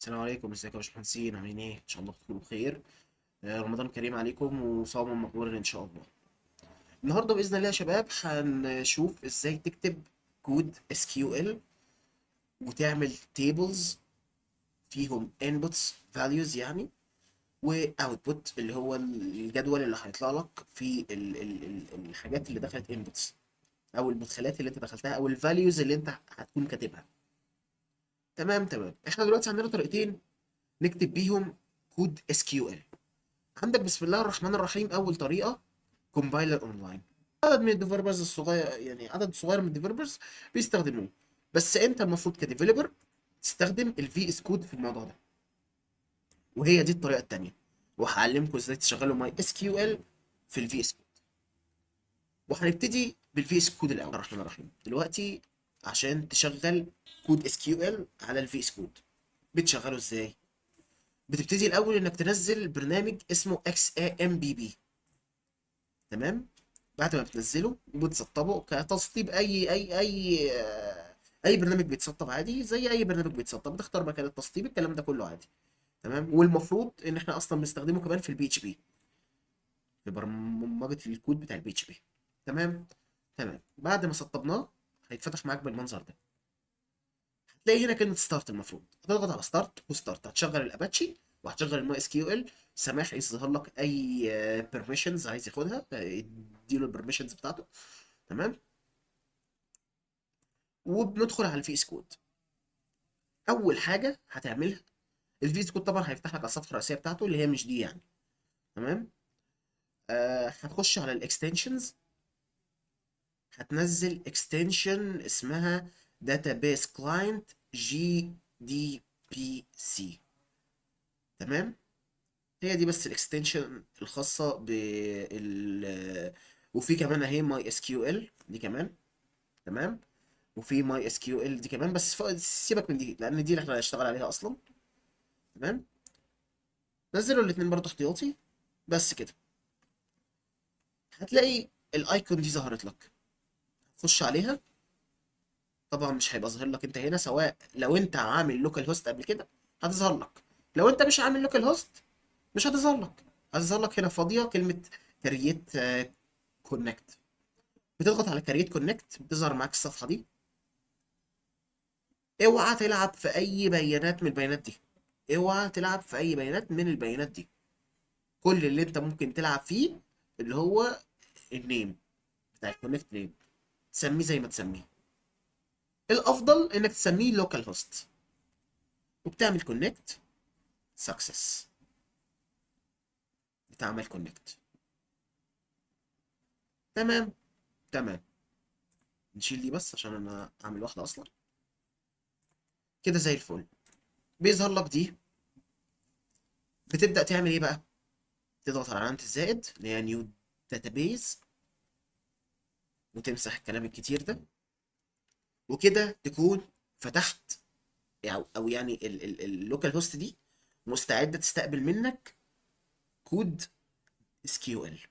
السلام عليكم، ازيكم يا باشمهندسين؟ عاملين ايه؟ ان شاء الله تكونوا بخير. رمضان كريم عليكم وصوم مقبول ان شاء الله. النهارده باذن الله يا شباب هنشوف ازاي تكتب code SQL وتعمل tables فيهم inputs values يعني و output اللي هو الجدول اللي هيطلع لك في ال ال ال الحاجات اللي دخلت inputs او المدخلات اللي انت دخلتها او ال values اللي انت هتكون كاتبها. تمام تمام. احنا دلوقتي عندنا طريقتين نكتب بيهم code SQL. عندك بسم الله الرحمن الرحيم اول طريقه compiler online. عدد من ال developers الصغير، يعني عدد صغير من ال developers بيستخدموه، بس انت المفروض ك developer تستخدم ال VS Code في الموضوع ده، وهي دي الطريقة الثانية، وهعلمكم ازاي تشغلوا MySQL في ال VS Code. وهنبتدي بال VS Code الاول. الرحمن الرحيم. دلوقتي عشان تشغل code SQL على ال VS Code بتشغله ازاي؟ بتبتدي الاول انك تنزل برنامج اسمه XAMPP. تمام؟ بعد ما بتنزله وبتسطبه كتسطيب اي برنامج بيتسطب عادي، زي اي برنامج بيتسطب بتختار مكان التسطيب، الكلام ده كله عادي. تمام؟ والمفروض ان احنا اصلا بنستخدمه كمان في ال PHP، في برمجة الكود بتاع ال PHP. تمام تمام. بعد ما سطبناه هيتفتح معاك بالمنظر ده. هتلاقي هنا كلمة start، المفروض هتضغط على start و start هتشغل الاباتشي وهتشغل ال MySQL. سماح يظهر لك اي permissions عايز ياخدها، اديله ال permissions بتاعته. تمام؟ وبندخل على ال VS Code. اول حاجة هتعملها ال VS Code طبعا هيفتح لك على الصفحة الرئيسية بتاعته اللي هي مش دي يعني. تمام؟ هتخش على ال extensions، هتنزل extension اسمها Database Client JDBC. تمام؟ هي دي بس ال extension الخاصة بال، وفي كمان اهي MySQL دي كمان. تمام؟ وفي MySQL دي كمان، بس سيبك من دي لان دي اللي احنا هنشتغل عليها اصلا. تمام؟ نزلوا الاثنين برضه احتياطي بس كده. هتلاقي ال icon دي ظهرت لك، خش عليها. طبعا مش هيبقى ظاهر لك انت هنا، سواء لو انت عامل localhost قبل كده هتظهر لك، لو انت مش عامل localhost مش هتظهر لك. هتظهر لك هنا فاضية كلمة create connect. بتضغط على create connect بتظهر معاك الصفحة دي. اوعى تلعب في اي بيانات من البيانات دي، اوعى تلعب في اي بيانات من البيانات دي. كل اللي انت ممكن تلعب فيه اللي هو ال name بتاع ال connect name، تسميه زي ما تسميه. الافضل انك تسميه localhost، وبتعمل connect success، بتعمل connect. تمام تمام. نشيل دي بس عشان انا اعمل واحدة اصلا كده زي الفل. بيظهر لك دي، بتبدا تعمل ايه بقى؟ تضغط على علامة الزائد اللي هي new database، وتمسح الكلام الكتير ده، وكده تكون فتحت او يعني ال localhost دي مستعدة تستقبل منك code SQL.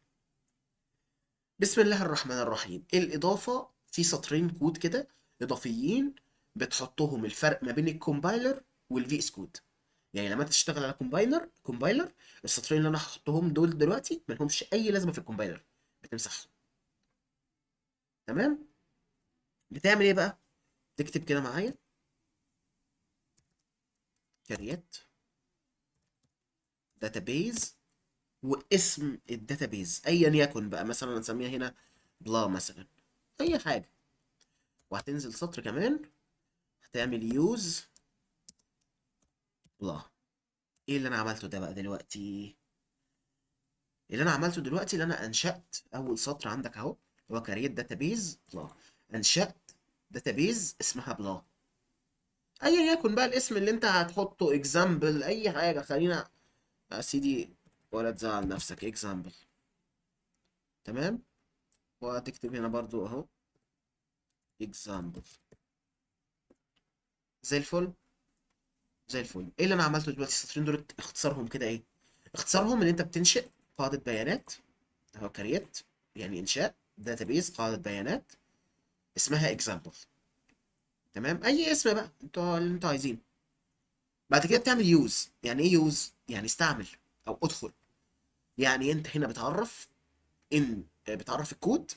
بسم الله الرحمن الرحيم. الاضافة في سطرين كود كده اضافيين بتحطهم، الفرق ما بين ال compiler وال VS Code. يعني لما تشتغل على compiler السطرين اللي انا هحطهم دول دلوقتي ما لهمش اي لازمه في ال compiler، بتمسحهم. تمام؟ بتعمل ايه بقى؟ تكتب كده معايا create database واسم ال database ايا يكن بقى، مثلا نسميها هنا بلا مثلا اي حاجة. وهتنزل سطر كمان هتعمل use بلا. ايه اللي انا عملته ده بقى دلوقتي؟ اللي انا عملته دلوقتي اللي انا انشأت اول سطر عندك اهو، هو create database بلا، انشأت database اسمها بلا، ايا يكن بقى الاسم اللي انت هتحطه، example اي حاجة، خلينا يا سيدي ولا تزعل نفسك، example. تمام؟ وهتكتب هنا برضو اهو example زي الفل زي الفل. ايه اللي انا عملته دلوقتي؟ السطرين دول اختصارهم كده ايه؟ اختصارهم ان انت بتنشئ قاعدة بيانات اهو، create يعني انشاء database قاعدة بيانات اسمها example. تمام؟ اي اسم بقى انتوا اللي انتوا عايزينه. بعد كده بتعمل use. يعني ايه use؟ يعني استعمل او ادخل. يعني انت هنا بتعرف ان بتعرف الكود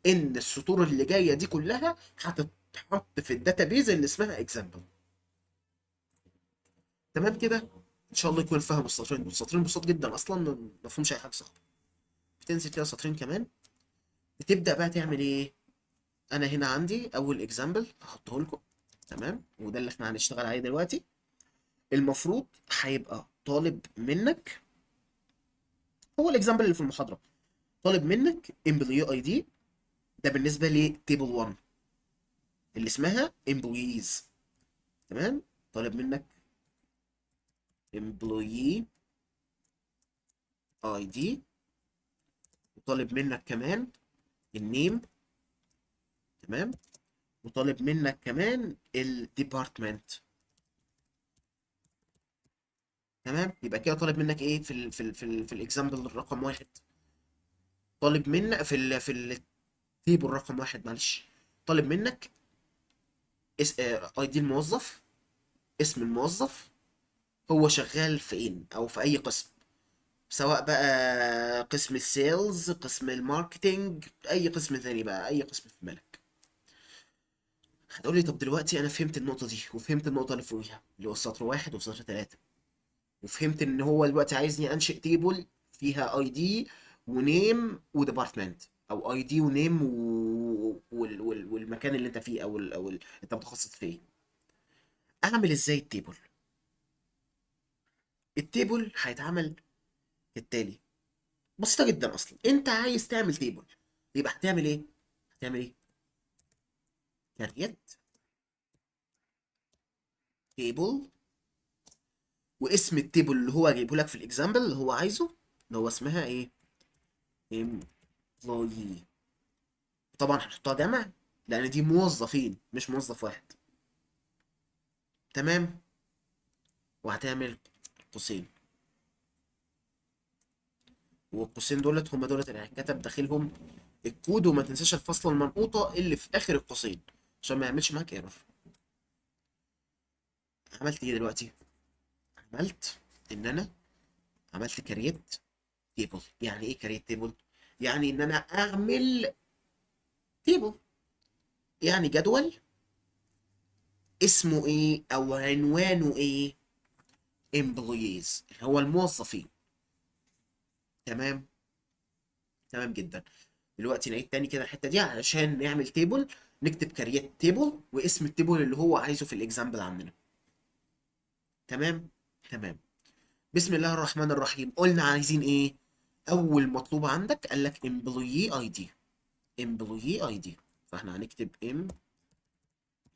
ان السطور اللي جاية دي كلها هتتحط في ال database اللي اسمها example. تمام كده؟ ان شاء الله يكون فاهم السطرين دول. سطرين بسيط جدا اصلا، ما فيهمش اي حاجة صعبة. بتنزل كده سطرين كمان، بتبدا بقى تعمل ايه؟ انا هنا عندي اول example هحطه لكم، تمام، وده اللي احنا هنشتغل عليه دلوقتي. المفروض هيبقى طالب منك، هو ال example اللي في المحاضرة، طالب منك employee ID، ده بالنسبة ل table 1 اللي اسمها employees، تمام. طالب منك employee ID، وطالب منك كمان ال name، تمام، وطالب منك كمان ال department، تمام. يبقى كده طالب منك ايه في ال في ال في ال في ال example رقم 1؟ طالب منك في ال في ال table رقم 1، معلش، طالب منك ID الموظف، اسم الموظف، هو شغال فين او في اي قسم، سواء بقى قسم ال sales، قسم ال marketing، اي قسم ثاني بقى، اي قسم في بالك. هتقولي طب دلوقتي انا فهمت النقطة دي وفهمت النقطة اللي فوقيها اللي هو السطر 1 وسطر 3، وفهمت ان هو دلوقتي عايزني انشئ table فيها ID و name و department، او ID و name والمكان اللي انت فيه او انت متخصص فيه. اعمل ازاي ال table؟ ال table هيتعمل كالتالي، بسيطة جدا اصلا. انت عايز تعمل table، يبقى هتعمل ايه؟ هتعمل ايه؟ create table، واسم ال table اللي هو جايبه لك في ال example اللي هو عايزه، اللي هو اسمها ايه؟ employee. طبعا هنحطها جمع لان دي موظفين مش موظف واحد، تمام. وهتعمل قوسين، والقوسين دولت هم دولت اللي هيتكتب داخلهم الكود، وما تنساش الفاصلة المنقوطه اللي في اخر القوسين عشان ما يعملش معاك error. عملت ايه دلوقتي؟ عملت ان انا عملت create table. يعني ايه create table؟ يعني ان انا اعمل table، يعني جدول اسمه ايه او عنوانه ايه؟ employees، اللي هو الموظفين. تمام، تمام جدا. دلوقتي نعيد تاني كده الحتة دي علشان نعمل table، نكتب create table واسم ال table اللي هو عايزه في ال example عندنا. تمام، تمام. بسم الله الرحمن الرحيم. قلنا عايزين ايه؟ اول مطلوب عندك قال لك employee ID، employee ID، فاحنا هنكتب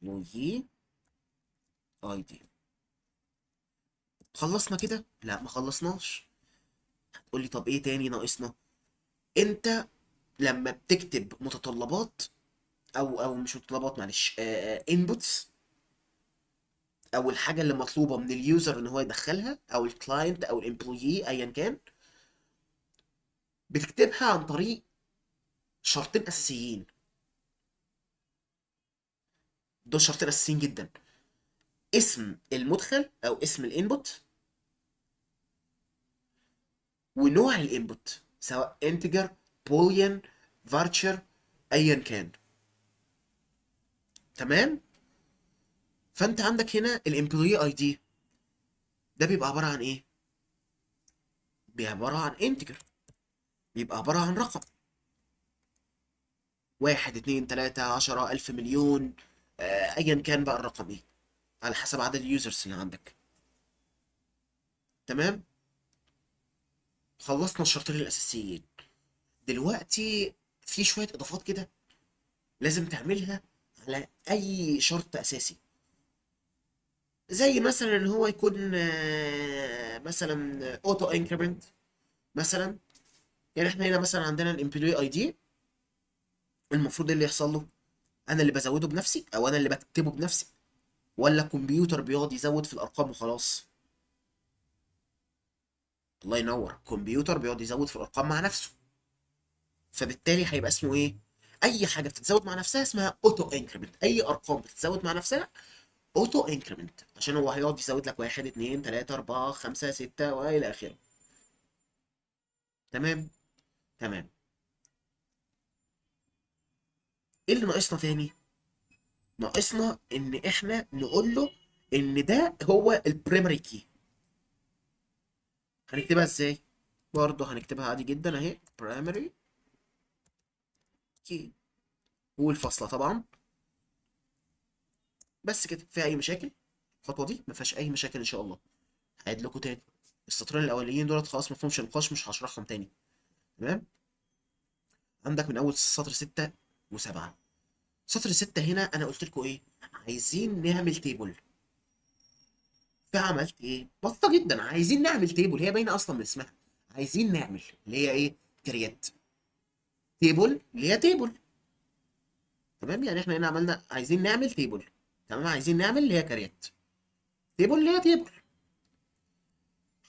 employee ID. خلصنا كده؟ لا ما خلصناش. هتقول لي طب ايه تاني ناقصنا؟ انت لما بتكتب متطلبات او مش متطلبات معلش، inputs، او الحاجة اللي مطلوبه من ال user ان هو يدخلها، او ال client او ال employee ايا كان، بتكتبها عن طريق شرطين اساسيين. دول شرطين اساسيين جدا: اسم المدخل او اسم ال input، ونوع ال input، سواء integer، boolean، varchar، ايا كان. تمام. فانت عندك هنا ال employee ID ده بيبقى عبارة عن ايه؟ بيبقى عبارة عن integer، بيبقى عبارة عن رقم 1 2 3 10 1000 مليون، ايا كان بقى الرقم ايه على حسب عدد ال users اللي عندك. تمام. خلصنا الشرطين الاساسيين. دلوقتي في شوية اضافات كده لازم تعملها على اي شرط اساسي، زي مثلا ان هو يكون مثلا auto increment مثلا. يعني احنا هنا مثلا عندنا ال employee ID، المفروض ايه اللي يحصل له؟ انا اللي بزوده بنفسي او انا اللي بكتبه بنفسي، ولا الكمبيوتر بيقعد يزود في الارقام وخلاص؟ الله ينور، كمبيوتر بيقعد يزود في الارقام مع نفسه، فبالتالي هيبقى اسمه ايه؟ اي حاجة بتتزود مع نفسها اسمها auto increment. اي ارقام بتتزود مع نفسها auto increment، عشان هو هيقعد يزود لك 1 2 3 4 5 6 والى اخره. تمام تمام. ايه اللي ناقصنا تاني؟ ناقصنا ان احنا نقول له ان ده هو ال primary key. هنكتبها ازاي؟ برضه هنكتبها عادي جدا اهي، primary key والفاصله طبعا. بس كده. فيها اي مشاكل؟ الخطوة دي ما فيهاش اي مشاكل ان شاء الله. هعيد لكم تاني السطرين الاولانيين دولت، خلاص ما فيهمش نقاش، مش هشرحهم تاني. تمام. عندك من اول سطر 6 و7. سطر 6 هنا انا قلت لكم ايه؟ عايزين نعمل table. فعملت ايه؟ بسيطة جدا، عايزين نعمل table، هي باينة اصلا من اسمها، عايزين نعمل اللي هي ايه؟ create table، اللي هي table. تمام، يعني احنا هنا عملنا عايزين نعمل table. تمام، عايزين نعمل اللي هي create table اللي هي table.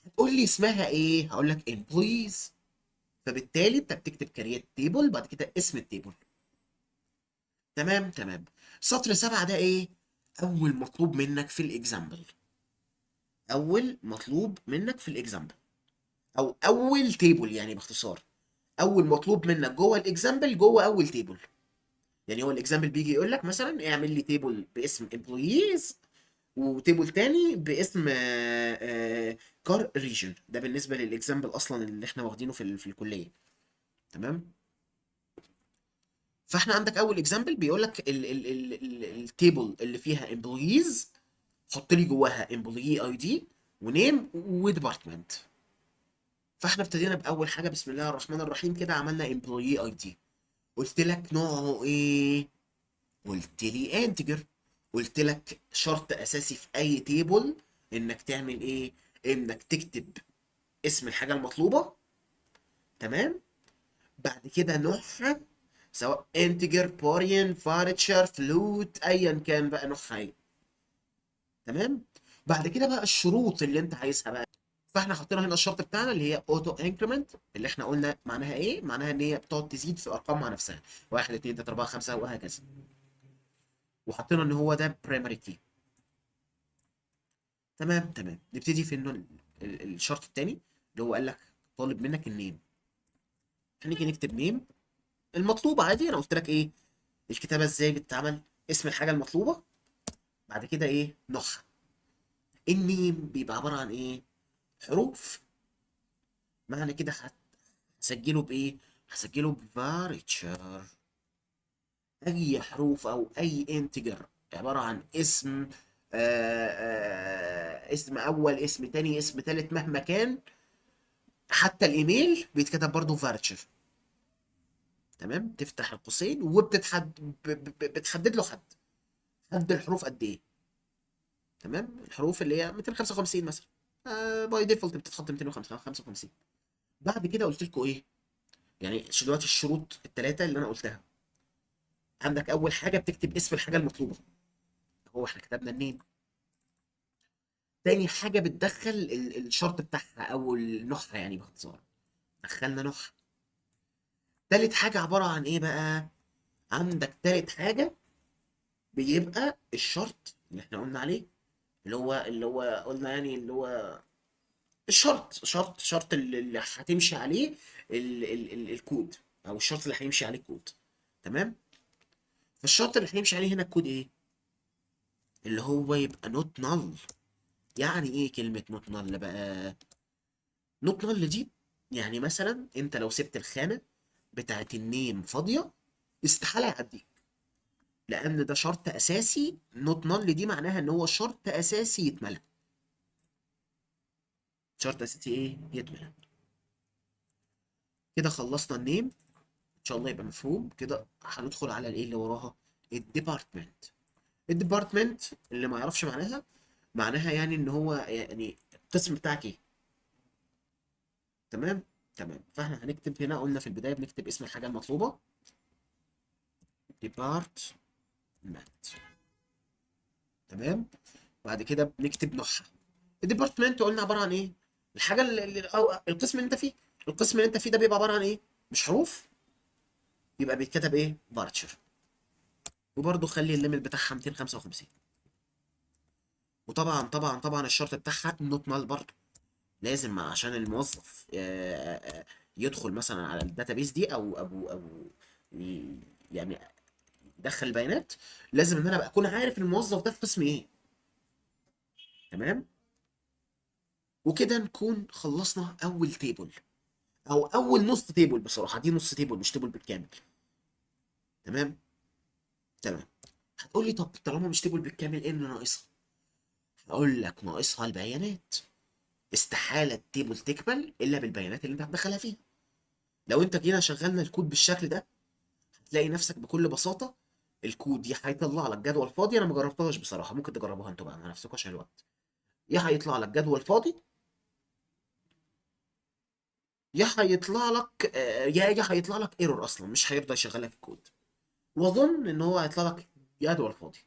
هتقول لي اسمها ايه؟ هقول لك employees. فبالتالي انت بتكتب create table بعد كده اسم ال table. تمام تمام. سطر 7 ده ايه؟ اول مطلوب منك في ال example، اول مطلوب منك في ال example، او اول table، يعني باختصار اول مطلوب منك جوه ال example جوه اول table. يعني هو ال example بيجي يقول لك مثلا اعمل لي table باسم employees و table تاني باسم car region. ده بالنسبة لل example اصلا اللي احنا واخدينه في الكلية. تمام. فاحنا عندك اول example بيقول لك ال table اللي فيها employees حط لي جواها employee ID و name و department. فاحنا ابتدينا باول حاجة بسم الله الرحمن الرحيم كده، عملنا employee ID. قلت لك نوعه ايه؟ قلت لي integer. قلت لك شرط اساسي في اي table انك تعمل ايه؟ انك تكتب اسم الحاجة المطلوبة. تمام. بعد كده نوعها، سواء integer boolean varchar float ايا كان بقى نوعها ايه. تمام. بعد كده بقى الشروط اللي انت عايزها بقى. فاحنا حطينا هنا الشرط بتاعنا اللي هي auto increment، اللي احنا قلنا معناها ايه؟ معناها ان هي بتقعد تزيد في الارقام مع نفسها، 1 2 3 4 5 وهكذا. وحطينا ان هو ده primary key. تمام تمام. نبتدي في انه الشرط الثاني اللي هو قال لك طالب منك ال name. هنيجي نكتب name المطلوب عادي. انا قلت لك ايه الكتابة ازاي بتتعمل، اسم الحاجة المطلوبة، بعد كده ايه نوعها. ال name بيبقى عبارة عن ايه؟ حروف. معنى كده هسجله بايه؟ هسجله ب varchar. اي حروف او اي integer عبارة عن اسم، اسم اول، اسم تاني، اسم تالت، مهما كان. حتى الايميل بيتكتب برضه varchar. تمام. تفتح القوسين وبتتحد بتحدد له حد الحروف قد ايه. تمام. الحروف اللي هي 255 مثلا، by default بتتحط 255. بعد كده قلت لكم ايه؟ يعني دلوقتي الشروط الثلاثة اللي انا قلتها. عندك اول حاجة بتكتب اسم الحاجة المطلوبة، هو احنا كتبنا ال name. تاني حاجة بتدخل الشرط بتاعها او النوعها، يعني باختصار دخلنا نوعها. تالت حاجة عبارة عن ايه بقى؟ عندك تالت حاجة بيبقى الشرط اللي احنا قلنا عليه، اللي هو قلنا يعني اللي هو الشرط، شرط اللي هتمشي عليه الكود، او الشرط اللي هيمشي عليه الكود. تمام. فالشرط اللي هيمشي عليه هنا الكود ايه؟ اللي هو يبقى not null. يعني ايه كلمة not null بقى؟ not null دي يعني مثلا انت لو سبت الخانة بتاعت ال name فاضية استحالة يعديك، لان ده شرط اساسي. not null دي معناها ان هو شرط اساسي يتملى. شرط اساسي ايه؟ يتملى. كده خلصنا ال name، ان شاء الله يبقى مفهوم. كده هندخل على الايه اللي وراها، ال department. ال department اللي ما يعرفش معناها، معناها يعني ان هو يعني القسم بتاعك ايه. تمام تمام. فاحنا هنكتب هنا، قلنا في البداية بنكتب اسم الحاجة المطلوبة department. تمام. بعد كده بنكتب نوعها. ال department قلنا عبارة عن ايه؟ الحاجة اللي او القسم اللي انت فيه. القسم اللي انت فيه ده بيبقى عبارة عن ايه؟ مش حروف، يبقى بيتكتب ايه؟ varchar. وبرده خلي ال limit بتاعها 255. وطبعا طبعا طبعا الشرط بتاعها not null برضه، لازم عشان الموظف يدخل مثلا على ال database دي او يعني يدخل البيانات، لازم ان انا ابقى اكون عارف الموظف ده في قسم ايه. تمام. وكده نكون خلصنا اول table او اول نص table. بصراحة دي نص table مش table بالكامل. تمام تمام. هتقول لي طب طالما مش table بالكامل ايه اللي ناقصها؟ هقول لك ناقصها البيانات. استحالة ال table تكمل الا بالبيانات اللي انت هتدخلها فيها. لو انت جينا شغلنا الكود بالشكل ده هتلاقي نفسك بكل بساطة الكود يا هيطلع لك جدول فاضي، انا ما جربتهاش بصراحة، ممكن تجربوها انتوا بقى مع نفسكم عشان الوقت. يا هيطلع لك جدول فاضي، يا هيطلع لك يا هيطلع لك error اصلا مش هيرضى يشغل لك الكود. واظن ان هو هيطلع لك جدول فاضي.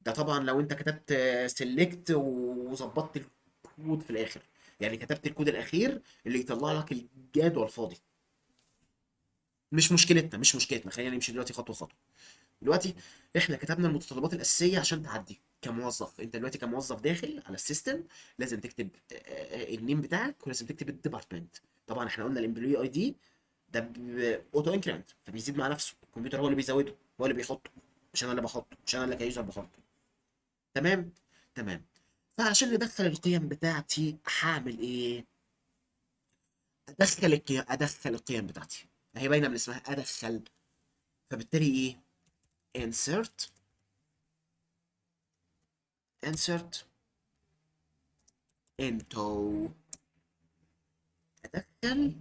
ده طبعا لو انت كتبت select وظبطت الكود في الاخر، يعني كتبت الكود الاخير اللي يطلع لك الجدول فاضي. مش مشكلتنا، مش مشكلتنا، خلينا نمشي دلوقتي خطوة خطوة. دلوقتي احنا كتبنا المتطلبات الاساسية عشان تعدي كموظف. انت دلوقتي كموظف داخل على ال system لازم تكتب ال name بتاعك ولازم تكتب ال department. طبعا احنا قلنا ال employee ID ده auto increment، فبيزيد مع نفسه، الكمبيوتر هو اللي بيزوده، هو اللي بيحطه، مش انا اللي بحطه، مش انا اللي ك user بحطه. تمام تمام. فعشان ندخل القيم بتاعتي هعمل ايه؟ ادخل القيم بتاعتي، اهي باينة من اسمها ادخل. فبالتالي ايه؟ insert insert into، ادخل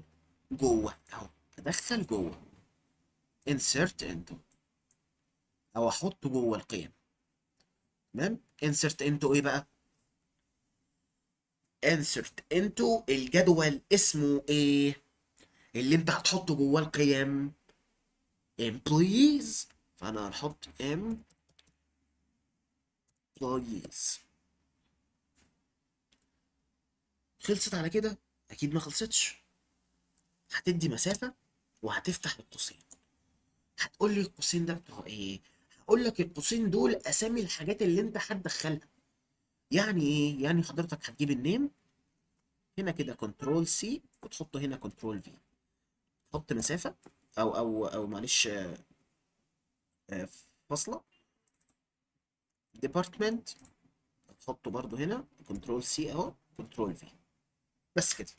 جوه اهو، ادخل جوه insert into او احط جوه القيم. تمام. insert into ايه بقى؟ insert into الجدول اسمه ايه اللي انت هتحطه جوه القيم؟ employees. فانا هنحط employees. خلصت على كده؟ اكيد ما خلصتش. هتدي مسافة وهتفتح القوسين. هتقول لي القوسين ده بتوع ايه؟ هقول لك القوسين دول اسامي الحاجات اللي انت هتدخلها. يعني ايه؟ يعني حضرتك هتجيب ال name هنا كده control C وتحطه هنا control V، تحط مسافة او او او معلش، فاصلة، department تحطه برضو هنا control C اهو control V. بس كده.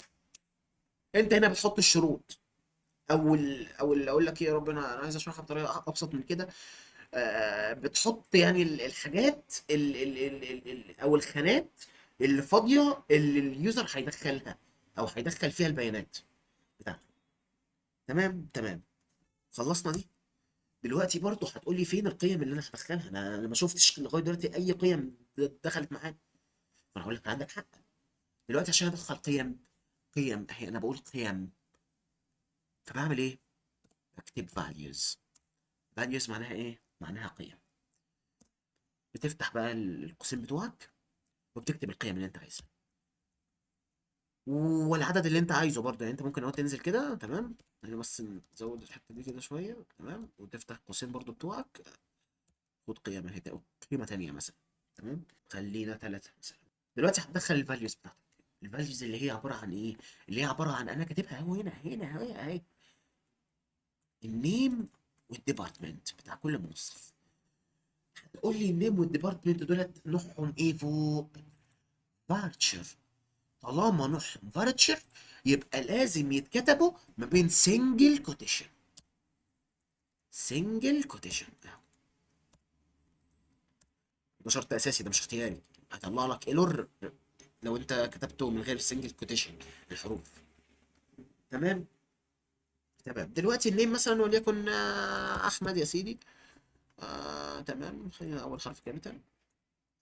انت هنا بتحط الشروط او او اقول لك ايه يا رب، انا عايز اشرحها بطريقة ابسط من كده. بتحط يعني الحاجات ال ال ال ال ال او الخانات اللي فاضية اللي ال user هيدخلها او هيدخل فيها البيانات بتاعته. تمام تمام. خلصنا دي. دلوقتي برضو هتقول لي فين القيم اللي انا هدخلها؟ انا ما شفتش لغاية دلوقتي اي قيم دخلت معايا. فانا هقول لك عندك حق. دلوقتي عشان ادخل قيم، قيم اهي انا بقول قيم، فبعمل ايه؟ بكتب values. values معناها ايه؟ معناها قيم. بتفتح بقى القوسين بتوعك وبتكتب القيم اللي انت عايزها والعدد اللي انت عايزه برضه. يعني انت ممكن اهو تنزل كده، تمام، يعني بس نزود الحتة دي كده شوية، تمام، وتفتح قوسين برضه بتوعك، خد قيمة اهي او قيمة تانية مثلا، تمام، خلينا 3 مثلا. دلوقتي هتدخل ال values بتاعتك. ال values اللي هي عبارة عن ايه؟ اللي هي عبارة عن انا كاتبها اهو هنا هنا اهي اهي، ال name وال department بتاع كل موظف. هتقول لي ال name وال department دولت نوعهم ايه فوق؟ varchar. طالما نوعهم varchar يبقى لازم يتكتبوا ما بين single quotation. single quotation اهو، ده شرط اساسي، ده مش اختياري. هيطلع لك error لو انت كتبته من غير single quotation الحروف. تمام تمام. دلوقتي ال name مثلا وليكن، احمد يا سيدي، تمام، خلينا اول حرف capital،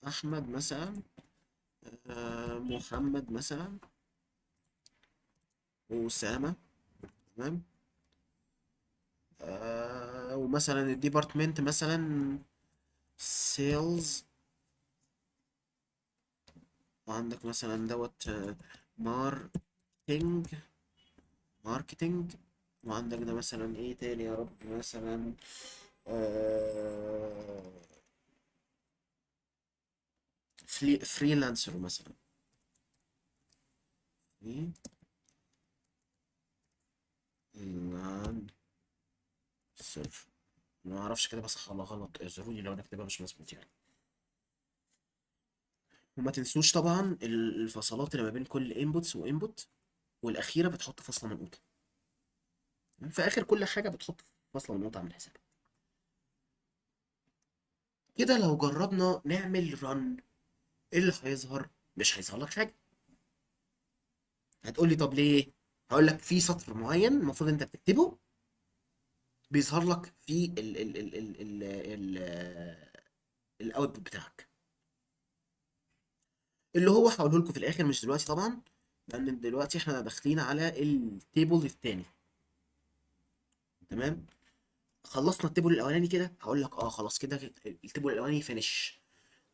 احمد مثلا، محمد مثلا، اسامة، تمام، ومثلا ال department مثلا sales، وعندك مثلا دوت، marketing، وعندك ده مثلا ايه تاني يا رب، مثلا، freelancer مثلا، freelancer. ما اعرفش كده صح ولا غلط، اعذروني لو انا كاتبها مش مظبوط يعني. وما تنسوش طبعا الفصلات اللي ما بين كل inputs و input، والاخيرة بتحط فاصلة منقوطه في اخر كل حاجة، بتحط فاصلة منقوطه عامل حسابك كده. لو جربنا نعمل run ايه اللي هيظهر؟ مش هيظهر لك حاجة. هتقول لي طب ليه؟ هقول لك في سطر معين المفروض انت بتكتبه بيظهر لك في ال ال ال ال ال ال ال output بتاعك، اللي هو هقوله لكم في الاخر، مش دلوقتي طبعا، لان دلوقتي احنا داخلين على ال table الثاني. تمام، خلصنا ال table الاولاني كده، هقول لك خلاص كده ال table الاولاني finish.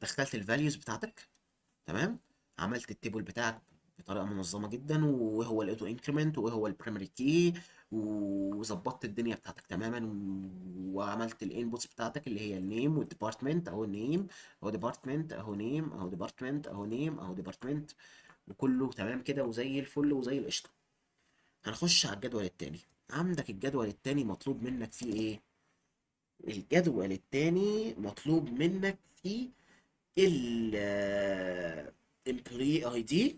دخلت ال values بتاعتك، تمام، عملت ال table بتاعك بطريقة منظمة جدا، وهو ال auto increment وهو ال primary key، وظبطت الدنيا بتاعتك تماما، وعملت ال inputs بتاعتك اللي هي ال name وال department، اهو name اهو department اهو name اهو department اهو name اهو department، وكله تمام كده وزي الفل وزي القشطه. هنخش على الجدول التاني. عندك الجدول التاني مطلوب منك فيه ايه؟ الجدول التاني مطلوب منك فيه ال employee ID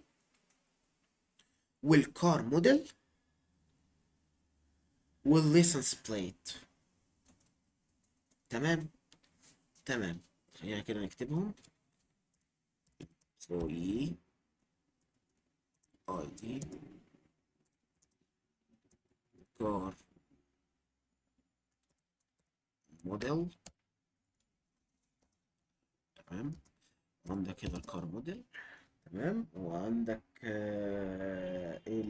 وال car model وال license plate. تمام تمام، خلينا كده نكتبهم. employee ID car model، تمام، عندك كده ال car model، تمام، وعندك ال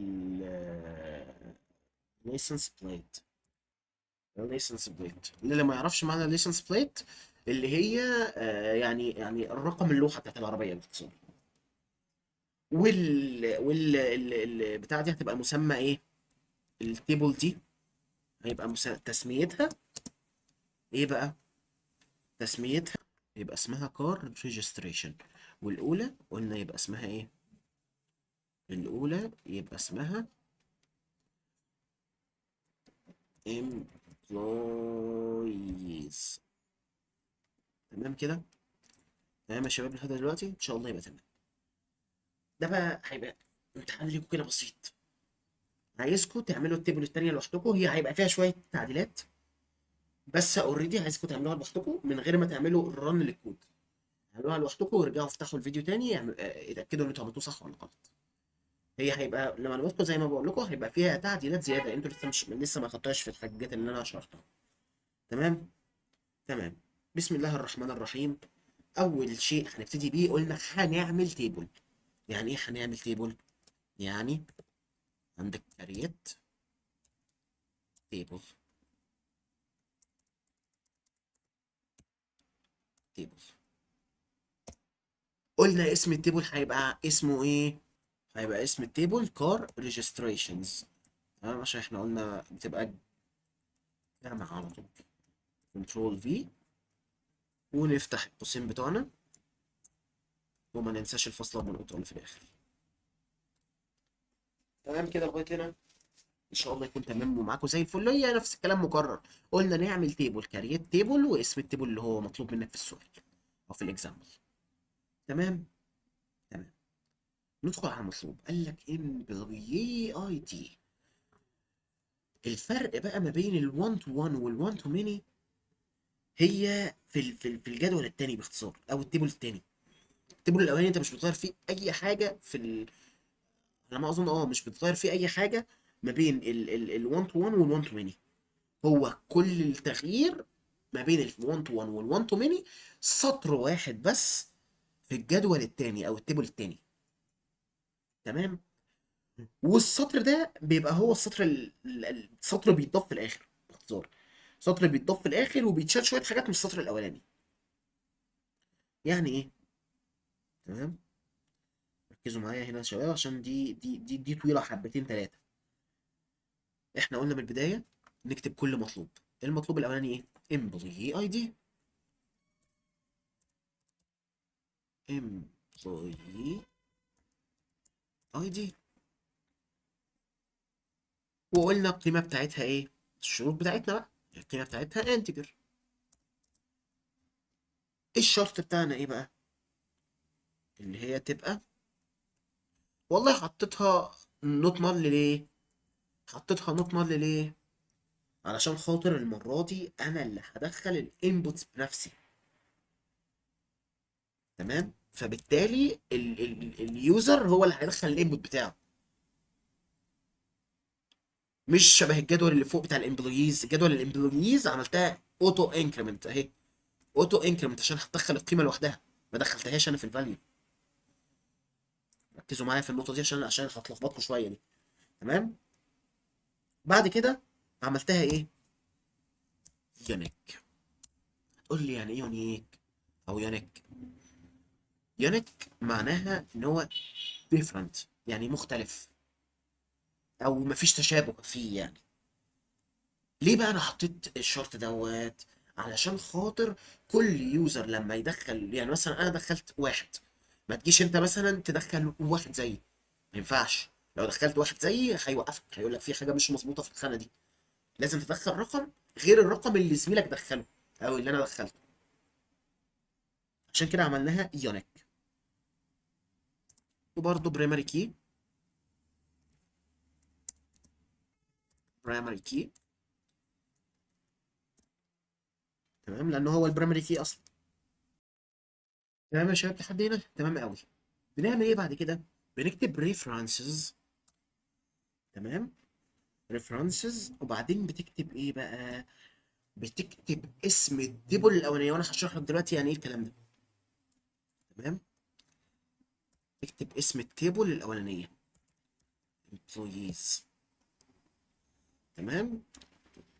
license plate. license plate اللي ما يعرفش معنى license plate اللي هي يعني الرقم اللوحة بتاعت العربية باختصار. وال بتاع دي هتبقى مسمى ايه؟ ال table دي هيبقى تسميتها ايه بقى؟ تسميتها يبقى اسمها car registration. والاولى قلنا يبقى اسمها ايه؟ الاولى يبقى اسمها employees. تمام كده؟ تمام يا شباب لحد دلوقتي ان شاء الله يبقى تمام. ده بقى هيبقى امتحان ليكم كده بسيط، عايزكم تعملوا ال table التانية لوحدكم، هي هيبقى فيها شوية تعديلات بس already عايزكم تعملوها لوحدكم من غير ما تعملوا ال run لل code. اعملوها لوحدكم وارجعوا افتحوا الفيديو تاني، اتاكدوا ان انتوا عملتوه صح ولا غلط. هي هيبقى لما زي ما بقول لكم هيبقى فيها تعديلات زيادة، انتوا لسه مش لسه ما خدتوهاش في الحاجات اللي انا شرحتها. تمام تمام. بسم الله الرحمن الرحيم. اول شيء هنبتدي بيه قلنا هنعمل table. يعني ايه هنعمل table؟ يعني عندك create table table. قلنا اسم ال table هيبقى اسمه ايه؟ هيبقى اسم ال table car registrations. تمام، عشان احنا قلنا بتبقى جمع على طول. control V ونفتح القوسين بتوعنا وما ننساش الفاصلة والنقطة اللي في الاخر. تمام كده لغاية هنا ان شاء الله يكون تمام ومعاكم زي الفل. هي نفس الكلام مكرر، قلنا نعمل table create table واسم ال table اللي هو مطلوب منك في السؤال او في ال example. تمام تمام. ندخل على المطلوب. قال لك employee ID. الفرق بقى ما بين ال 1 to 1 وال 1 to many هي في الجدول الثاني باختصار، او ال table الثاني. ال table الاولاني انت مش بتغير فيه اي حاجة في على ما اظن مش بتغير فيه اي حاجة ما بين ال 1 to 1 وال 1 to many. هو كل التغيير ما بين ال 1 to 1 وال 1 to many سطر واحد بس في الجدول الثاني او ال table الثاني. تمام، والسطر ده بيبقى هو السطر السطر بيتضاف في الاخر باختصار، سطر بيتضاف في الاخر وبيتشال شوية حاجات من السطر الاولاني. يعني ايه؟ تمام، ركزوا معايا هنا يا شباب عشان دي دي دي دي طويلة حبتين ثلاثة. احنا قلنا من البداية نكتب كل مطلوب. المطلوب الاولاني ايه؟ employee ID. employee ID، وقلنا القيمة بتاعتها ايه؟ الشروط بتاعتنا بقى، القيمة بتاعتها integer. الشرط بتاعنا ايه بقى؟ اللي هي تبقى، والله حطيتها not null ليه؟ حطيتها not null ليه؟ علشان خاطر المرة دي انا اللي هدخل ال inputs بنفسي. تمام؟ فبالتالي ال user هو اللي هيدخل ال input بتاعه، مش شبه الجدول اللي فوق بتاع ال employees. جدول ال employees عملتها auto increment اهي، auto increment عشان هتدخل القيمة لوحدها، ما دخلتهاش انا في ال value. ركزوا معايا في النقطة دي عشان هتلخبطكم شوية دي. تمام؟ بعد كده عملتها ايه؟ unique. هتقول لي يعني ايه unique او unique؟ unique معناها ان هو different، يعني مختلف او مفيش تشابه فيه. يعني ليه بقى انا حطيت الشرط دوت؟ علشان خاطر كل user لما يدخل، يعني مثلا انا دخلت واحد، ما تجيش انت مثلا تدخل واحد زيي، ما ينفعش. لو دخلت واحد زيي هيوقفك، هيقول لك في حاجة مش مظبوطة في الخانة دي، لازم تدخل رقم غير الرقم اللي زميلك دخله او اللي انا دخلته. عشان كده عملناها unique. وبرده primary key، primary key، تمام، لانه هو ال primary key اصلا. تمام يا شباب لحد هنا؟ تمام قوي. بنعمل ايه بعد كده؟ بنكتب references. تمام، references، وبعدين بتكتب ايه بقى؟ بتكتب اسم ال table الاولانية، وانا هشرح لك دلوقتي يعني ايه الكلام ده. تمام، اكتب اسم ال table الاولانية employees. تمام،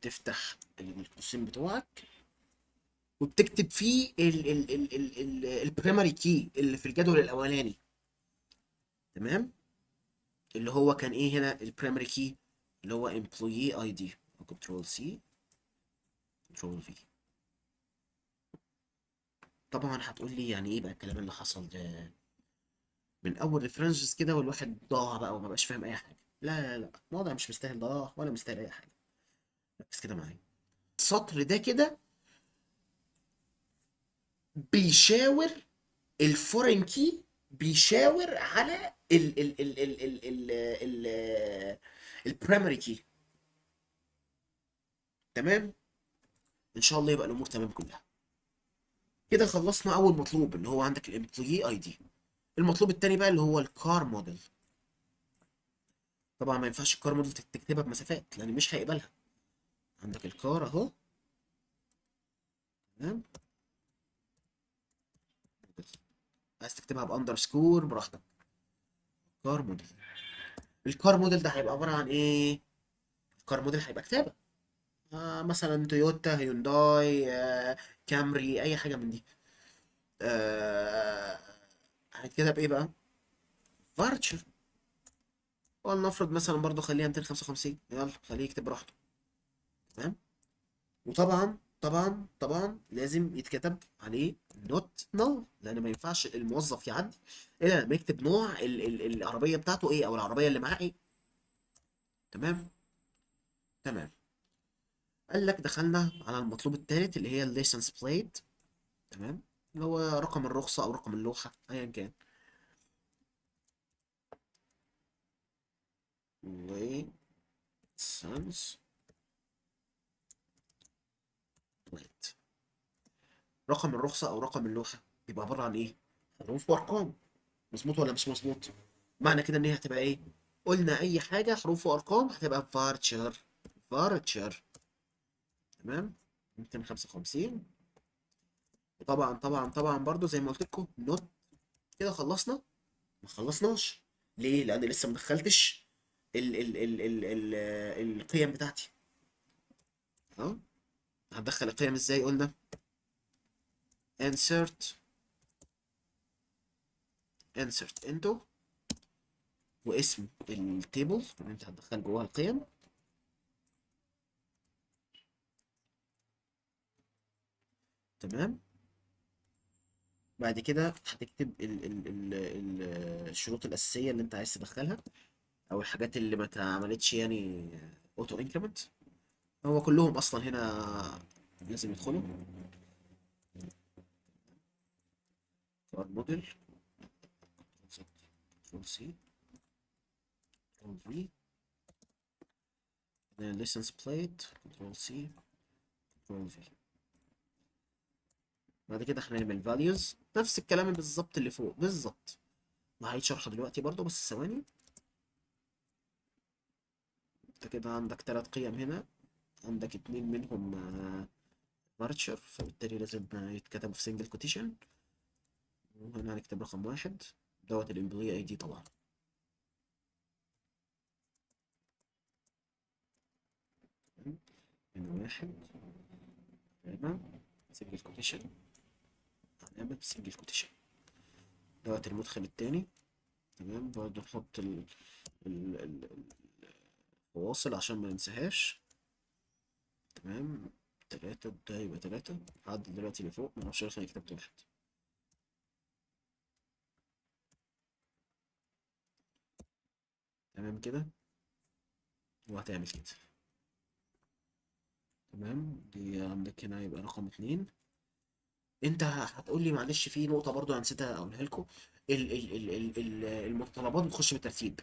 تفتح القوسين بتوعك وبتكتب فيه ال primary key اللي في الجدول الاولاني. تمام، اللي هو كان ايه هنا ال primary key؟ اللي هو employee ID. control C control V. طبعا هتقول لي يعني ايه بقى الكلام اللي حصل ده؟ من اول references كده والواحد ضاع بقى وما بقاش فاهم اي حاجة. لا لا لا، الموضوع مش مستاهل ضاع ولا مستاهل اي حاجة. ركز كده معايا. السطر ده كده بيشاور ال foreign key، بيشاور على ال ال ال ال ال ال ال ال primary key. تمام، ان شاء الله يبقى الامور تمام كلها. كده خلصنا اول مطلوب اللي هو عندك ال employee ID. المطلوب الثاني بقى اللي هو ال car model. طبعا ما ينفعش ال car model تكتبها بمسافات لان مش هيقبلها. عندك ال car اهو. تمام، عايز تكتبها ب underscore براحتك. car model. ال car model ده هيبقى عبارة عن ايه؟ ال car model هيبقى كتابه، مثلا تويوتا، هيونداي، كامري، اي حاجة من دي. هنكتبها بايه بقى؟ varchar. ولنفرض مثلا برضو خليها 255، يلا خليه يكتب براحته. تمام، وطبعا طبعا طبعا لازم يتكتب عليه not null، لان ما ينفعش الموظف يعدي الا لما يكتب نوع العربية بتاعته ايه، او العربية اللي معاه ايه. تمام تمام. قال لك دخلنا على المطلوب الثالث اللي هي ال license plate. تمام، اللي هو رقم الرخصة او رقم اللوحة ايا كان. license plate، رقم الرخصة أو رقم اللوحة بيبقى عبارة عن إيه؟ حروف وأرقام. مظبوط ولا مش مظبوط؟ معنى كده إن هي هتبقى إيه؟ قلنا أي حاجة حروف وأرقام هتبقى varchar، varchar. تمام، 255. وطبعا طبعا طبعا برضو زي ما قلت لكم not. كده خلصنا؟ ما خلصناش. ليه؟ لأن لسه ما دخلتش ال ال ال ال ال القيم بتاعتي. تمام، هندخل القيم ازاي؟ قلنا insert into واسم ال table اللي انت هتدخل جواها القيم. تمام، بعد كده هتكتب ال ال ال ال الشروط الأساسية اللي أنت عايز تدخلها، أو الحاجات اللي ما اتعملتش يعني auto increment. هو كلهم أصلا هنا لازم يدخلوا. car model control C control V، license plate control C control V. بعد كده هنعمل values نفس الكلام بالظبط اللي فوق بالظبط، وهعيد شرحه دلوقتي برضو بس ثواني. انت كده عندك 3 قيم هنا، عندك 2 منهم varchar، فبالتالي لازم يتكتبوا في single quotation. وهنا هنكتب رقم 1 دوت ال employee ID طبعا. هنا 1 تمام single quotation، هنعمل single quotation دوت المدخل التاني. تمام، برضه نحط الفواصل عشان ما ننساهاش. تمام، 3 ده يبقى 3. هعدل دلوقتي اللي فوق، معرفش ليه كتبت 1. تمام كده، وهتعمل كده. تمام، دي عندك هنا يبقى رقم 2. انت هتقول لي معلش في نقطة برضو انا نسيتها اقولها لكم، المتطلبات بتخش بالترتيب.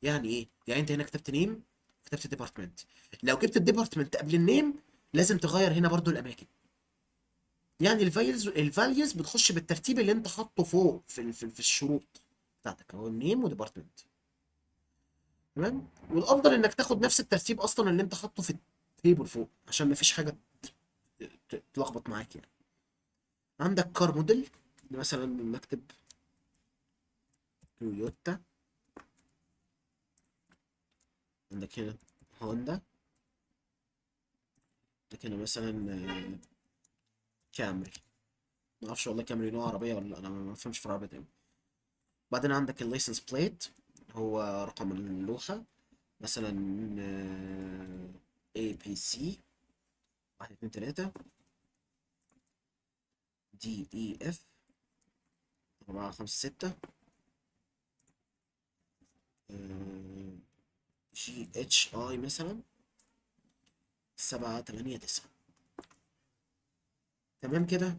يعني ايه؟ يعني انت هنا كتبت name، كتبت department. لو جبت ال department قبل ال name لازم تغير هنا برضو الاماكن. يعني ال values بتخش بالترتيب اللي انت حاطه فوق في الشروط بتاعتك، هو ال name و department. تمام، والافضل انك تاخد نفس الترتيب اصلا اللي انت حاطه في ال table فوق عشان مفيش حاجة تلخبط معاك. يعني عندك car model، مثلا نكتب تويوتا، عندك هنا هوندا، عندك هنا مثلا كامري، ما اعرفش والله كامري نوع عربية ولا لا، انا ما بفهمش في العربيات قوي. بعدين عندك ال license plate هو رقم اللوحة، مثلا A B C 1 2 3 D E F 4 5 6 G H I مثلا 7 8 9. تمام كده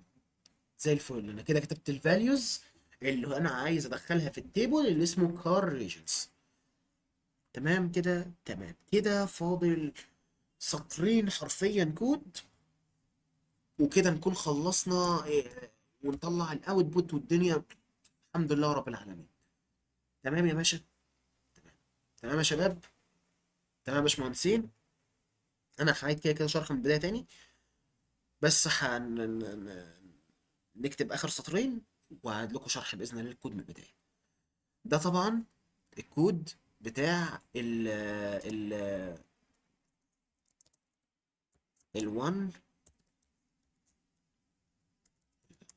زي الفل. انا كده كتبت ال values اللي انا عايز ادخلها في ال table اللي اسمه car regions. تمام كده، تمام كده. فاضل سطرين حرفيا كود وكده نكون خلصنا، ونطلع ال output والدنيا الحمد لله رب العالمين. تمام يا باشا، تمام تمام يا شباب، تمام يا باشمهندسين. انا هعيد كده كده شرح من البداية تاني، بس نكتب اخر سطرين وهعيد لكم شرح باذن الله الكود من البداية. ده طبعا الكود بتاع ال1،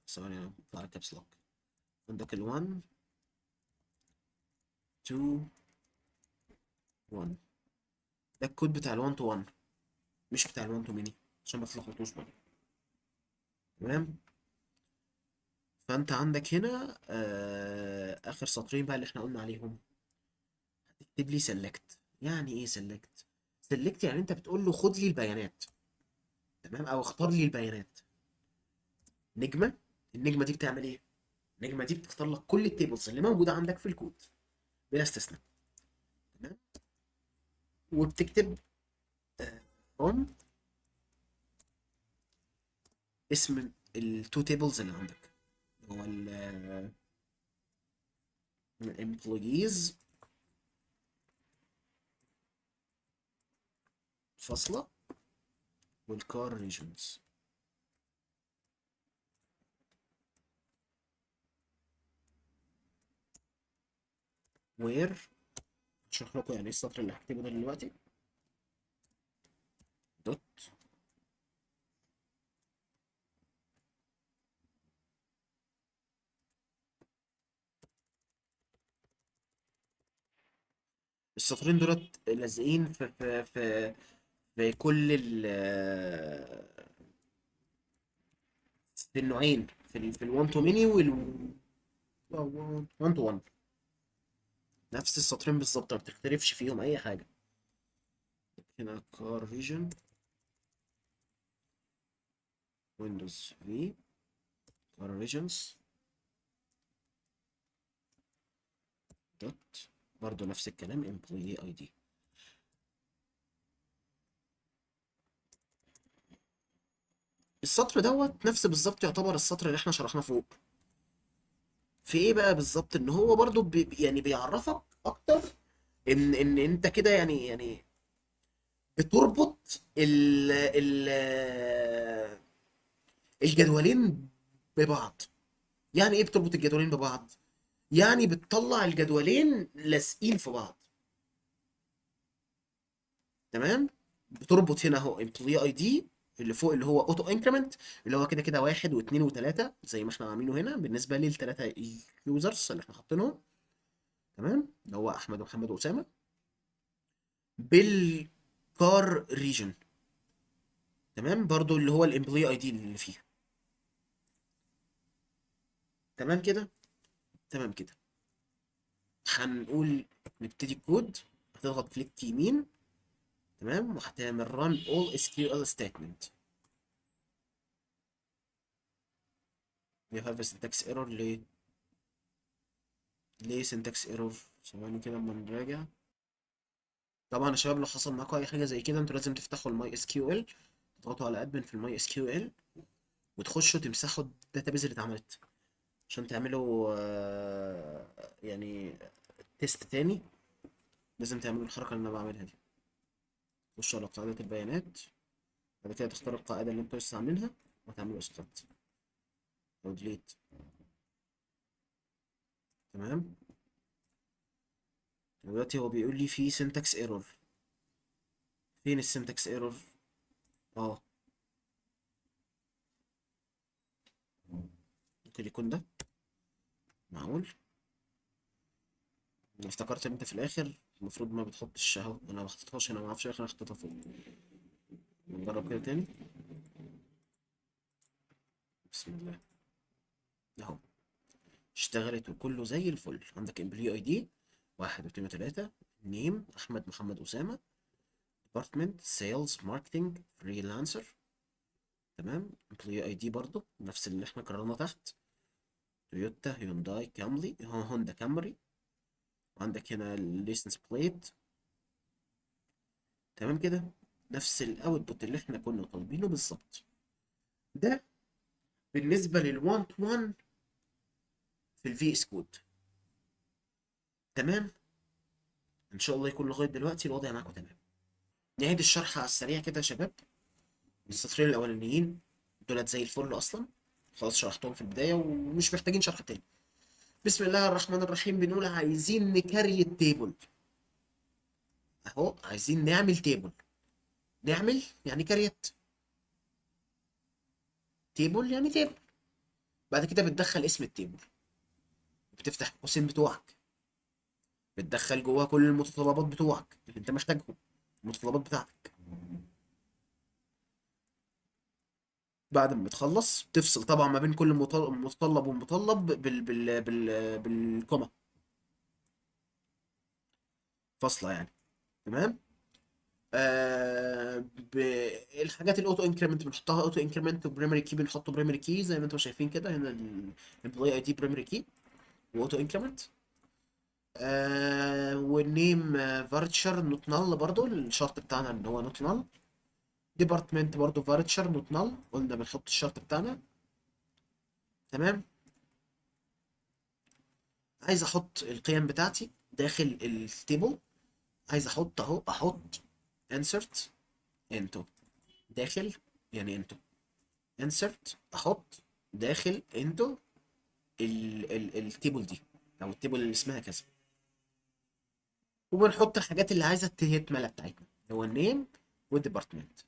ثواني انا بطلع ال caps lock. عندك ال1 2 1، ده الكود بتاع ال1 to 1 مش بتاع ال1 to many عشان ما تلخبطوش برضه. تمام، فانت عندك هنا اخر سطرين بقى اللي احنا قلنا عليهم. هتكتب لي select. يعني ايه select؟ select يعني انت بتقول له خد لي البيانات، تمام، او اختار لي البيانات. نجمه، النجمة دي بتعمل ايه؟ النجمة دي بتختار لك كل ال tables اللي موجودة عندك في الكود بلا استثناء. تمام، وبتكتب from اسم ال two tables اللي عندك، هو ال employees فاصلة وال car regions. where هشرح لكم يعني ايه السطر اللي هكتبه ده دلوقتي. dot السطرين دولت لازقين في كل ال في النوعين، في ال 1 to many وال 1 to 1، نفس السطرين بالظبط، ما بتختلفش فيهم اي حاجة. هنا car region Windows V car regions dot برضو نفس الكلام employee ID. السطر دوت نفس بالظبط يعتبر السطر اللي احنا شرحناه فوق. في ايه بقى بالظبط؟ ان هو برضو يعني بيعرفك اكتر ان انت كده يعني بتربط ال ال الجدولين ببعض. يعني ايه بتربط الجدولين ببعض؟ يعني بتطلع الجدولين لازقين في بعض. تمام؟ بتربط هنا اهو employee ID اللي فوق اللي هو auto increment، اللي هو كده كده 1 و2 و3 زي ما احنا عاملينه هنا بالنسبة للثلاثه users اللي احنا حاطينهم. تمام؟ اللي هو احمد ومحمد واسامة بال car region. تمام؟ برضو اللي هو ال employee ID اللي فيها. تمام كده؟ تمام كده. هنقول نبتدي الكود. هتضغط click يمين، تمام، وهتعمل run all SQL statement. You have a syntax error. ليه؟ ليه syntax error؟ ثواني كده اما نراجع. طبعا يا شباب لو حصل معاكم اي حاجة زي كده انتوا لازم تفتحوا ال MySQL، تضغطوا على admin في ال MySQL وتخشوا تمسحوا ال database اللي اتعملت عشان تعملوا يعني test تاني. لازم تعملوا الحركة اللي انا بعملها دي. تخشوا على قاعدة البيانات، بعد كده تختاروا القاعدة اللي انتوا لسه عاملينها وتعملوا اسقاط او delete. تمام. دلوقتي هو بيقول لي في syntax error. فين ال syntax error؟ ممكن يكون ده. معقول؟ انا افتكرت ان انت في الاخر المفروض ما بتحطش اهو، انا ما حطيتهاش هنا، ما اعرفش انا حطيتها فوق. نجرب كده تاني. بسم الله. اهو اشتغلت وكله زي الفل. عندك employee ID 1 و2 و3، name احمد محمد اسامة، department sales marketing freelancer. تمام. employee ID برضو نفس اللي احنا كررناه تحت، تويوتا هيونداي كامري هوندا كامري. وعندك هنا ال license plate. تمام كده، نفس ال output اللي احنا كنا طالبينه بالظبط. ده بالنسبة لل 1 to 1 في ال VS Code. تمام، ان شاء الله يكون لغاية دلوقتي الوضع معاكم تمام. نعيد الشرح على السريع كده يا شباب. السطرين الاولانيين دولت زي الفل اصلا، خلاص شرحتهم في البداية ومش محتاجين شرح تاني. بسم الله الرحمن الرحيم. بنقول عايزين ن create table اهو، عايزين نعمل table. نعمل يعني create table، يعني table. بعد كده بتدخل اسم ال table، بتفتح القوسين بتوعك، بتدخل جواها كل المتطلبات بتوعك اللي انت محتاجهم، المتطلبات بتاعتك. بعد ما بتخلص تفصل طبعا ما بين كل متطلب ومتطلب بال comma، فاصلة يعني. تمام. الحاجات ال auto increment بنحطها auto increment، و primary key بنحطه primary key زي ما انتم شايفين كده. هنا ال employee ID primary key و auto increment. وال name varchar not null، برضو الشرط بتاعنا ان هو not null. department برضو varchar not null، قلنا بنحط الشرط بتاعنا. تمام. عايز احط القيم بتاعتي داخل ال table، عايز احط اهو، احط insert into داخل، يعني into insert احط داخل into ال table دي او ال table اللي اسمها كذا، وبنحط الحاجات اللي عايزه تتملى بتاعتنا اللي هو ال name وال department.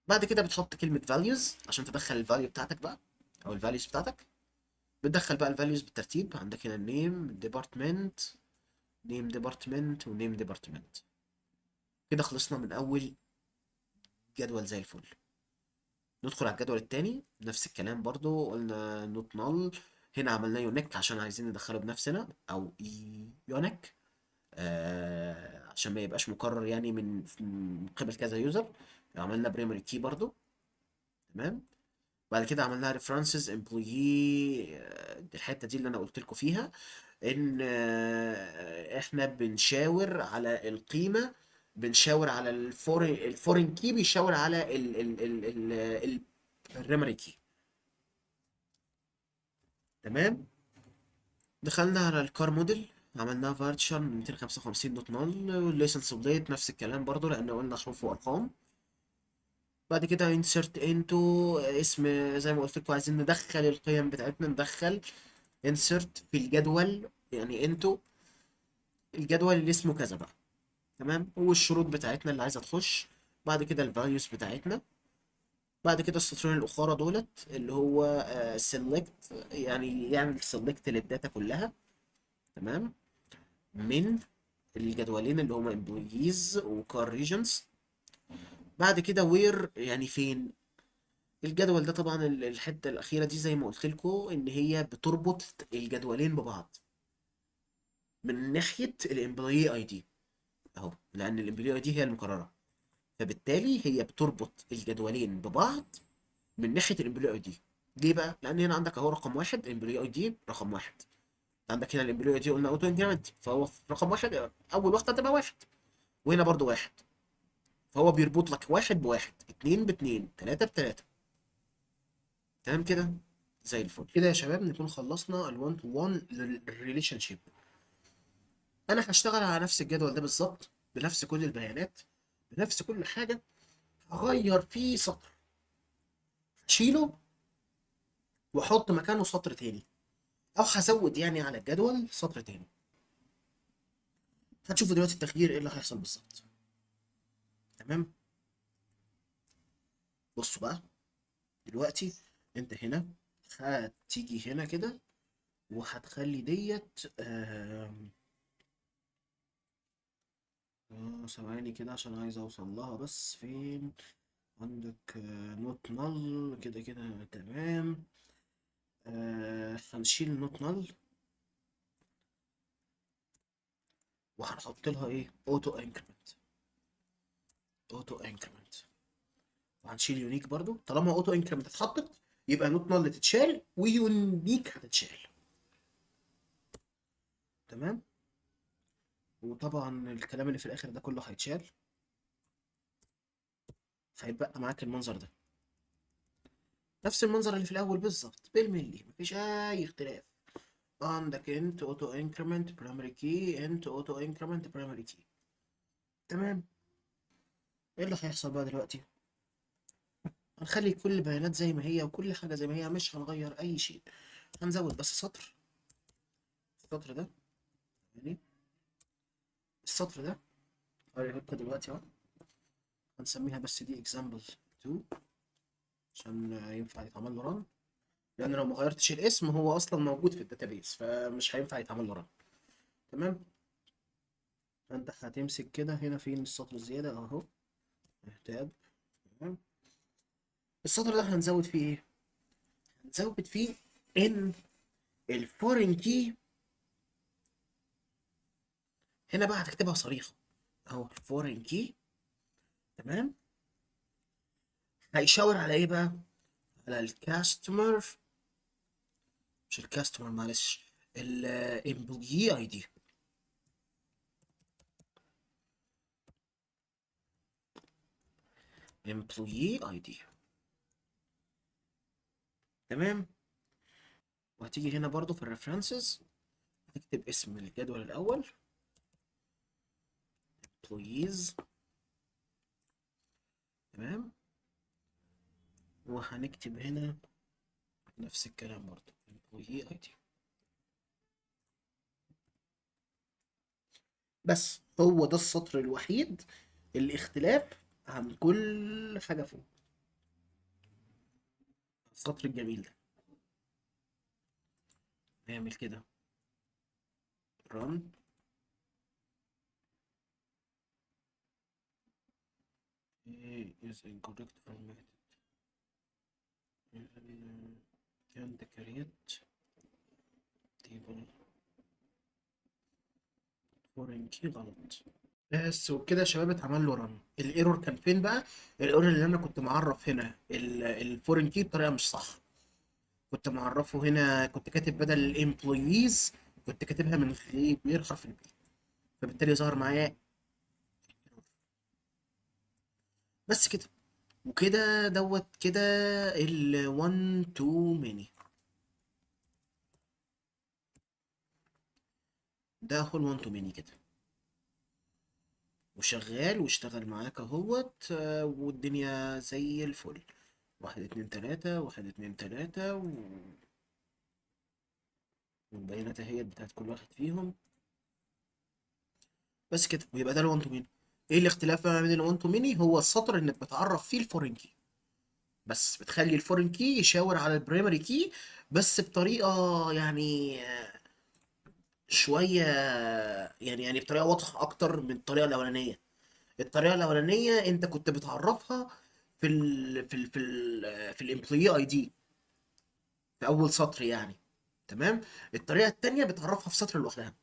بعد كده بتحط كلمة values عشان تدخل ال value بتاعتك بقى، او ال values بتاعتك. بتدخل بقى ال values بالترتيب، عندك هنا ال name department، name department، و name department. كده خلصنا من اول جدول زي الفل. ندخل على الجدول التاني، نفس الكلام برضو، قلنا not null. هنا عملناه unique عشان عايزين ندخله بنفسنا، او unique عشان ما يبقاش مكرر يعني من قبل كذا user. عملنا primary key برضو، تمام. بعد كده عملناها references employee، الحتة دي اللي انا قلت لكم فيها ان احنا بنشاور على القيمة، بنشاور على ال foreign key بيشاور على ال primary key، تمام. دخلنا على ال car model، عملناها varchar 255 not null، وال license plate نفس الكلام برضو لان قلنا حروف وارقام. بعد كده insert into اسم، زي ما قلت لكم عايزين ندخل القيم بتاعتنا، ندخل insert في الجدول، يعني into الجدول اللي اسمه كذا بقى، تمام. والشروط بتاعتنا اللي عايزه تخش. بعد كده ال values بتاعتنا. بعد كده السطرين الاخرى دولت اللي هو select، يعني يعمل select لل data كلها، تمام، من الجدولين اللي هما employees و car regions. بعد كده where يعني فين الجدول ده. طبعا الحتة الاخيرة دي زي ما قلت لكم ان هي بتربط الجدولين ببعض من ناحية ال employee ID اهو، لان ال employee ID هي المكرره، فبالتالي هي بتربط الجدولين ببعض من ناحية ال employee ID. ليه بقى؟ لان هنا عندك اهو رقم واحد employee ID رقم واحد، عندك هنا ال employee ID قلنا auto increment، فهو في رقم واحد اول واحدة هتبقى واحد، وهنا برضو واحد، فهو بيربط لك واحد بواحد، اتنين باتنين، تلاتة بتلاته، تمام كده زي الفل. كده يا شباب نكون خلصنا ال 1 to 1 لل relationship. انا هشتغل على نفس الجدول ده بالظبط، بنفس كل البيانات، بنفس كل حاجة، هغير فيه سطر، هشيله واحط مكانه سطر تاني، او هزود يعني على الجدول سطر تاني. هتشوفوا دلوقتي التغيير ايه اللي هيحصل بالظبط، تمام. بصوا بقى دلوقتي انت هنا هتيجي هنا كده وهتخلي ديت ثواني كده عشان عايز اوصل لها، بس فين عندك not null كده كده، تمام. هنشيل not null وهنحط لها ايه؟ auto increment، auto increment، وهنشيل unique برضو. طالما auto increment اتحطت يبقى not null تتشال و unique هتتشال، تمام. وطبعا الكلام اللي في الاخر ده كله هيتشال، هيتبقى معاك المنظر ده، نفس المنظر اللي في الاول بالظبط بالملي، مفيش اي اختلاف. عندك int auto increment primary key، int auto increment primary key، تمام. ايه اللي هيحصل بقى دلوقتي؟ هنخلي كل البيانات زي ما هي وكل حاجة زي ما هي، مش هنغير اي شيء، هنزود بس سطر، السطر ده يعني السطر ده هوريهولكوا دلوقتي اهو، هنسميها بس دي example 2 عشان ينفع يتعمل له run، لان لو ما غيرتش الاسم هو اصلا موجود في ال database فمش هينفع يتعمل له run، تمام. فانت هتمسك كده هنا فين السطر الزيادة اهو، tab، تمام. السطر ده هنزود فيه ايه؟ هنزود فيه ان ال foreign key هنا بقى هتكتبها صريحه اهو، ال foreign key، تمام. هيشاور على ايه بقى؟ على ال customer، مش ال customer معلش، ال employee ID، employee ID، تمام. وهتيجي هنا برضو في ال references هتكتب اسم الجدول الاول employees، تمام. وهنكتب هنا نفس الكلام برضو employee ID. بس هو ده السطر الوحيد الاختلاف عن كل حاجة فوق، السطر الجميل ده. نعمل كده run، is incorrect formatted. كانت كريت تيبل فورين كي غلط. بس وبكده يا شباب اتعمل له run. ال error كان فين بقى؟ ال error اللي انا كنت معرف هنا ال foreign key بطريقة مش صح. كنت معرفة هنا، كنت كاتب بدل ال employees كنت كاتبها من غير حرف ال P، فبالتالي ظهر معايا بس كده. وكده دوت كده ال 1 to many. ده هو ال 1 to many كده، وشغال واشتغل معاك اهوت، والدنيا زي الفل. 1 2 3، 1 2 3، والبيانات اهيت بتاعت كل واحد فيهم. بس كده، ويبقى ده ال 1 to many. ايه الاختلاف ما بين ال 1 to many؟ هو السطر انك بتعرف فيه ال foreign key، بس بتخلي ال foreign key يشاور على ال primary key، بس بطريقة يعني شوية، يعني بطريقة واضحة اكتر من الطريقة الاولانية. الطريقة الاولانية انت كنت بتعرفها في ال employee ID في اول سطر يعني، تمام. الطريقة التانية بتعرفها في سطر لوحدها.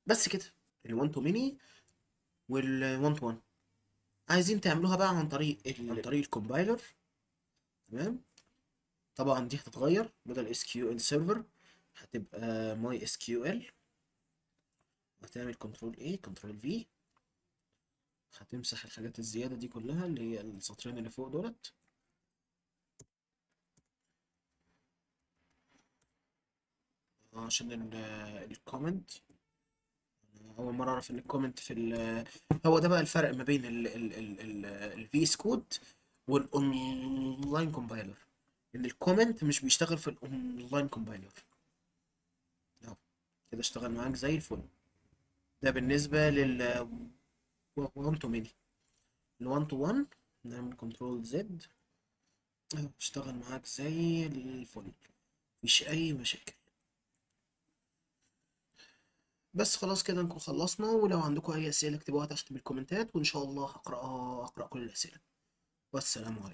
بس كده ال 1 to many وال 1 to 1. عايزين تعملوها بقى عن طريق ال compiler، تمام. طبعا دي هتتغير، بدل SQL Server هتبقى MySQL. هتعمل control A control V، هتمسح الحاجات الزيادة دي كلها اللي هي السطرين اللي فوق دولت. عشان ال comment، أول مرة أعرف إن ال comment في هو ده بقى الفرق ما بين ال VS Code وال online compiler، إن ال comment مش بيشتغل في ال online compiler. أهو كده اشتغل معاك زي الفل. ده بالنسبة لل 1 to many. ال 1 to 1 نعمل control Z، أهو اشتغل معاك زي الفل، مفيش أي مشاكل. بس خلاص كده نكون خلصنا، ولو عندكم أي أسئلة اكتبوها تحت بالكومنتات، وإن شاء الله هقرأ كل الأسئلة. والسلام عليكم.